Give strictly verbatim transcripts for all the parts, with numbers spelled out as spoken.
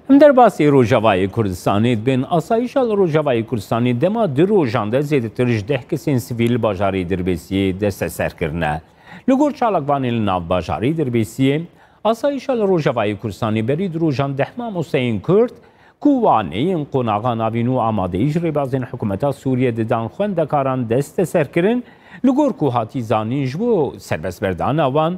Em derbasî Rojavayê Kurdistanê dibin. Asayîşa li Rojavayê Kurdistanê dema du rojan de zêdetir ji deh kesên sivîl li bajarê Dirbêsiyê desteser kirine. Li gor çalakvanên li nav bajarê Dirbêsiyê, asayîşa li Rojavayê Kurdistanê berî du rojan deh mamosteyên Kurd ku wan ên qonaxa navîn û amadeyî ji rêbazên hikûmeta Sûriyê didan xwendekaran desteser kirin, li gor ku hatî zanîn ji bo serbestberdana wan,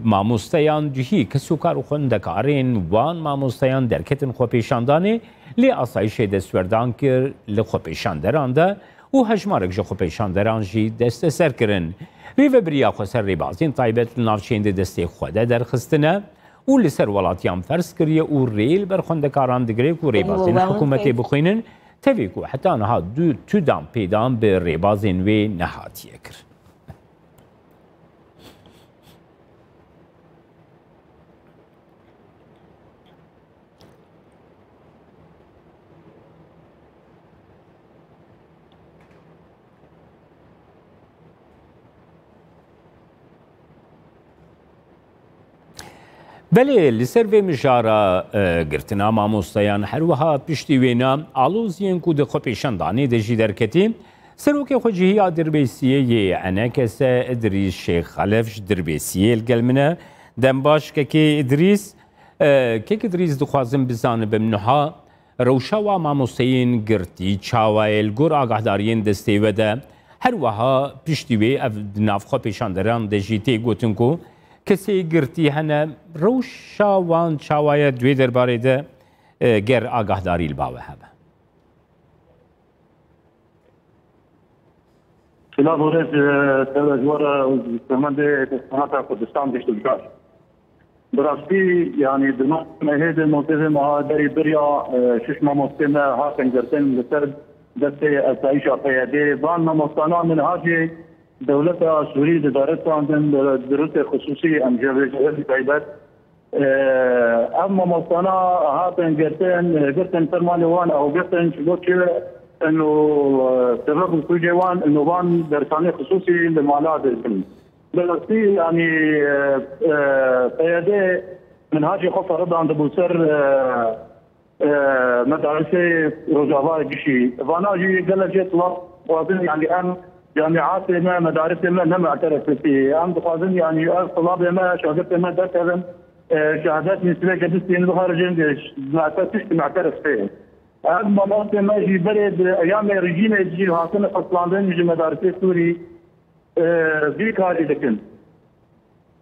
Mamosteyan duhî kes û kar û xwendekarên wan mamosteyan derketin xwepêşandanê, lê asayîşê destwerdan kir li xwepêşanderan de û hejmarek ji xwepêşanderan jî desteser kirin. Rêvebiriya Xweser rêbazên taybet li navçeyên di destê xwe de derxistine û li ser welatiyan ferz kiriye û rê li ber xwendekaran digire ku rêbazên hikûmetê bixwînin, tevî ku heta niha du tu dan pêdan bi rêbazên wê nehatiye kir. Belê, li ser vê mijara, e, girtina mamosteyan, her wiha piştî wêna aloziyên ku di xwepêşandanê de jî derketî, Serokê Xwecihî ya Dirbêsiyê yê E N K S, Idrîs Şêx Xelef ji Dirbêsiyê li gel min e. Dem baş, Kekê Idrîs. E, Kek Idrîs, dixwazim bizanibim niha rewşa wa mamosteyên girtî çawa ye li gor agahdariyên destê we de? Her wiha piştî wê ev di nav xwepêşanderan de jî tê gotin ku kesê girtî hene. Rewşa wan çawa ye di wê derbarê de, e, ger agahdarî li ba we hebe? Silav û rêz, e, tevle ji we re û ji şermendê Rojhilata Kurdistan gişt û car. Bi rastî, yanî di nav mehê de motevê me a berî biriya, e, şiş mamostê me hatin girtin li ser destê esayîşa P Y D'ê. Van mamostana min hacê dewleta Sûrî didaristandin, di, di rûtê xisûsî em jê vê taybet. E, ev mamostana hatin girtin, girtin fermanê wan ew girtin, ji bo çi eno, e, sebeb û sûcê wan, eno van dersanê xisûsî li mala dirbin. Bi rastî, yanî, e, e, P Y D min hacê xwe feridandibû ser, e, e, medarisê Rojava gişî. Vana jî gelek jê tulav dixwazin, yanî em camiatê me, medarisê me ne mu'teref bi pê. Em dixwazin, yanî ev tulabê me, şagirtê me derkevin, e, şehadet nîsveke bistînin bixaricin, e, mu'te-, tişt mu'teref pê. Ev mamostê me jî berê di eyamê rejîmê jî hatine qislandin ji medarisê Sûrî, e, vî karî dikin.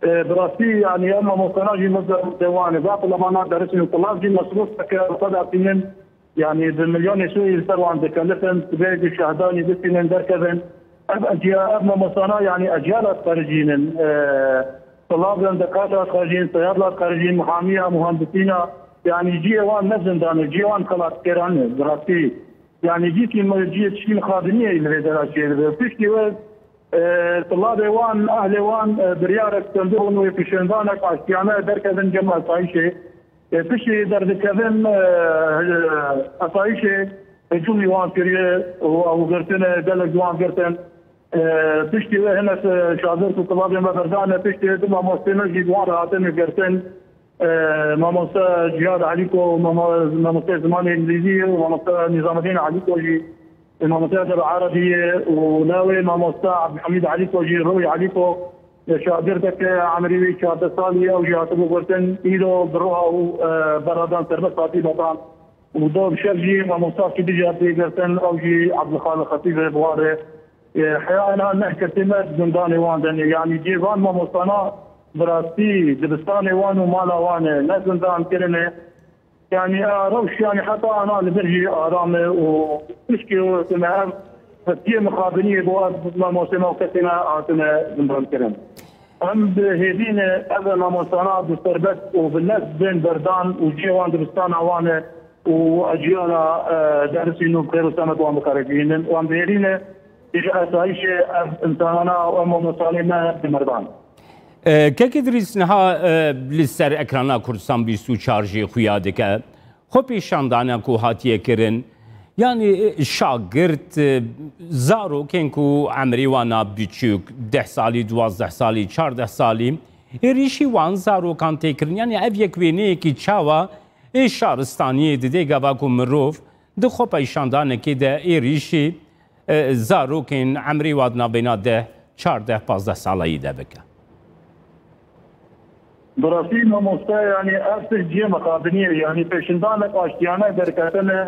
E, bi rastî, yanî, em mamostana jî mizda dewane, va qulabana derisin û qulab jî mesrûf dike, xwe da tînin, yanî, bi milyonê sûrî li ser wan dikelifin, sibê di şehdanî bistînin derkevin. Ev eciya-, ev mamostana, yanî, eciyala dixericînin, e, qulab in, dekata dixericîn, seyadla dixericîn, muhamiya, muhandisîna, yanî, cihê wan ne zindan e, cihê wan xelatkiran e, bi rastî. Yanî, cihekî me, cihê tişkî mixabiniyê li vê dera çêdibe. Piştî wê, E, tulabê wan, ehlê wan, e, biryarek stendibûn wê pişêndanek aştiyane derkevin cem asayîşê. E, piştî derdikevin, e, asayîşê hicûmî wan kiriye û ew girtine, gelek ji wan girtin. E, piştî wê hinek, e, şagirt û tulabên me berdane, piştî wê du mamostê me jî bi wan re hatine girtin. E, mamoste Cihad Elîko, mamo-, mamoste zimanê îngilîzî û mamoste Nîzamedîn Elîko jî, e, mamoste edeb erebî ye û lawê mamoste Ebdulhamîd Elîko jî, Rûyê Elîko, e, şagirteke emirî wî çardeh salî ye, ew jî hatibû girtin. Îro bi roha û, e, beradan serbest hatî betan. Û do bi şev jî mamoste Akîdî jî hatibû girtin, ew jî Ebdulxaliq Xetîb e bi wan re. E, heya ena neh kesê me zindanê wan de ne. Yanî cê van mamostana bi rastî dibistanê wan û mala wan e, ne zindan kirine. Yanî a rewş, yanî heta ana li vir jî aram e û pişkê wê me ev hestiyê mixabiniyê bo ev mamostê me û kesê me hatine zindan kirin. Em bi hêvî ne ev mamostana bi serbest û bi nez bên berdan û cihê wan dibistana wan e. û eciyala, e, derisî nû bi xêr û semet wan bixerecînin. Wan dihêlîne, ji esayîşê ev însanana û ev mamostanê me bi merdan. E, Kek Îdrîs niha, e, li ser ekrana Kurdistan bîst û çar jî xuya dike. Xwe pêşandana ku hatiye kirin, yanî, e, şagirt, e, zarokên ku emrê wana biçûk, deh salî, duwazdeh salî, çardeh salî, êrîşî wan zarokan tê kirin. Yanî ev yek wêneyekî çawa Ê şaristaniyê didê gava ku mirov di xwepeyşandanekê de êrîşî, e, zarokên emrê wan di navbêna deh, çardeh, pazdeh salayî de bike. Bi rastî mamoste, yanî ev tişt cihê mixabiniyê, yanî pêşindanek aştiyane derketine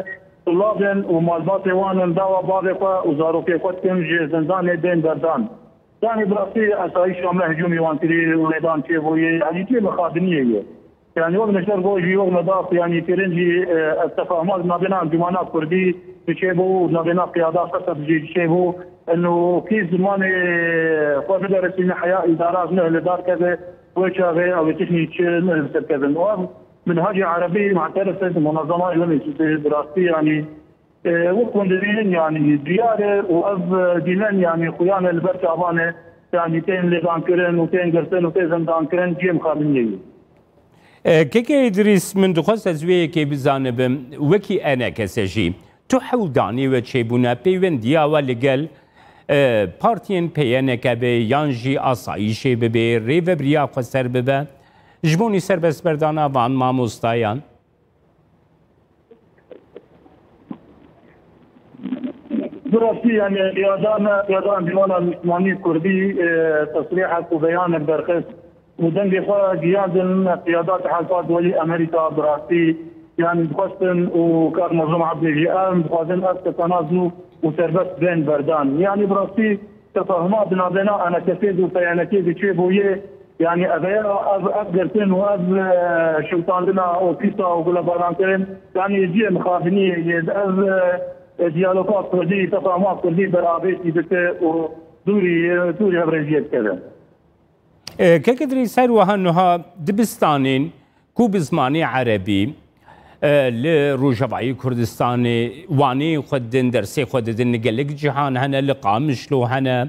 tulabên û malbatê wan in dawa bavê xwe û zarokê xwe dikin ji zindanê bên berdan. Yanî bi rastî esayîşa me hicûmî wan kirî û lêdan çêbûyê, yanî cihê mixabiniyê ye. Yanî wek neşter got jî, wek me da, yanî kirin jî, e, ez tefahuma navbêna encûmana kurdî diçêbû û navbêna qiyada qesed jî diçêbû. Eno kî zimanê xwe biderisîne heya îdara ne li dar keve, wê çaxê ew ê tiştî çi ne li ser kevin. Û ev minhacê erebî mu'terif e, munazema îlimê bi rastî, yanî, e, wek hûn dibînin, yanî diyar e û ev, e, dînen, yanî xuyan e li ber çavan e, yanî tên lêdankirin û tên girtin û tên zindankirin cihê mixabiniyê ye. E, Keke Îdrîs, min dixwest ez wê yekê bizanibim, wekî E N K S jî, tu hewldanê we çêbûne, pêwendiya we li gel, e, partiyên P Y N K be yan jî asayîşê bibe, rêvebiriya xweser bibe, ji bonî serbestberdana van mamostayan? Bi rastî, yanî, qiyada me, qiyada Encûmena Niştimanî Kurdî, e, tesrîhek û beyanek derxist û dengê xwe giyandin qiyada Tehelfa Duwelî Amerîka. Bi rastî, yanî, dixwestin û kak Mazlûm Ebdê jî, em dixwazin ev kesanas nû û serbest bên berdan. Yanî, bi rastî, tefahuma di navbêna E N K S'ê û P Y N K'ê de çêbûyê, yanî ev ya, ev, ev girtin û ev, e, şewitandina ofîsa û gulebarankirin, yanî cihê mixabiniyê yê, ev, e, diyaloga kurdî, tefahuma kurdî beravêtî dike û dûrî, dûrî hevrêjiyê dikeve. E, Kek Idrîs, her wiha niha dibistanên ku bi zimanê erebî, e, li Rojavayê Kurdistanê waneyên xwe didin, dersê xwe didin, li gelek cihan hene, li Qamişlo hene.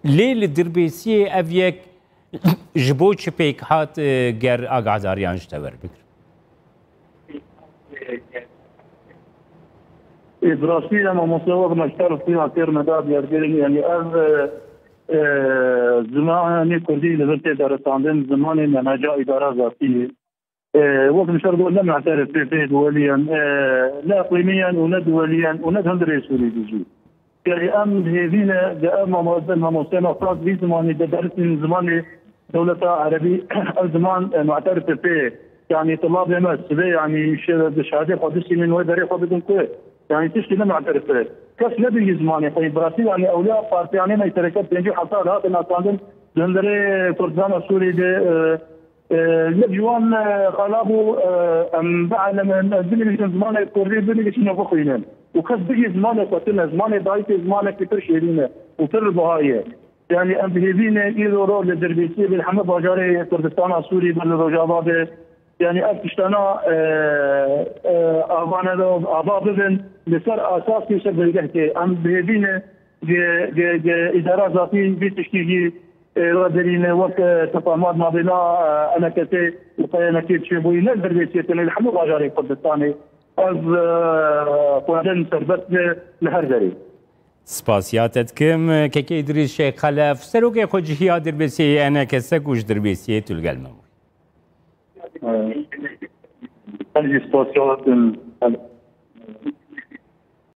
Lê li Dirbêsiyê ev yek ji bo çi pêk hat, e, ger agahdariyan ji te werbigirim? Ê, bi rastî de mamoste, wek me ji te re tîna têr me da diyarkirin, yanî ev, e, e, zimanê kurdî li vir tê deristandin, zimanê menheca îdara zatî ye. E, wek min şer got, ne mu'terif pê pê duwelî yen, e, ne iqlîmî yen û ne duwelî yen û ne di hundirê Sûrî de jî. Yanî em hêvî ne, de ev mamoste, mamoste nafras vî zimanî de derisîn zimanê dewleta erebî, ev ziman, e, mu'terif pê. Yanî tulabê me sibê, yanî şe-, bi şehadê xwe bistînin wê derê xwe bidin ku, yanî tiştî ne mu'terif e. Kes nebingî zimanê xwe. Bi rastî, yanî ewliya partiyanê me sereke pêncî û heft hatin nasandin, di hundirê Kurdistana Sûrî de, e, E, yek ji wan, e, xala bû, e, em bielemin, em binivîsin zimanê kurdî, binivîsin û bixwînin. Û kes bigî zimanê xwe tune, zimanê dayikê zimanekî pir şêrîn e û pir biha ye. Yanî em bi hêvî ne îro ro li Dirbêsiyê be, li hemû bajarê Kurdistana Sûrî be, li Rojava be. Yanî ev tiştana, e, e, avane de ava bibin, li ser asasî ser bingehkê. Em bi hêvî ne ge, ge, ge îdara zatî vî tiştî jî, e, raderîne wek, e, tefahuma navbêna, e, E N K S û P Y N K çêbûyî ne li Dirbêsiyê tenê, li hemû bajarên Kurdistanê ev, e, xwendin serbest be li her derê. Spasiya te dikim, Kekê Îdrîs Şêx Xelef, serokê xwecihiya Dirbêsiyê E N K S ku ji Dirbêsiyê tu li gel me bûyî. E, ez jî spasiya we dikim.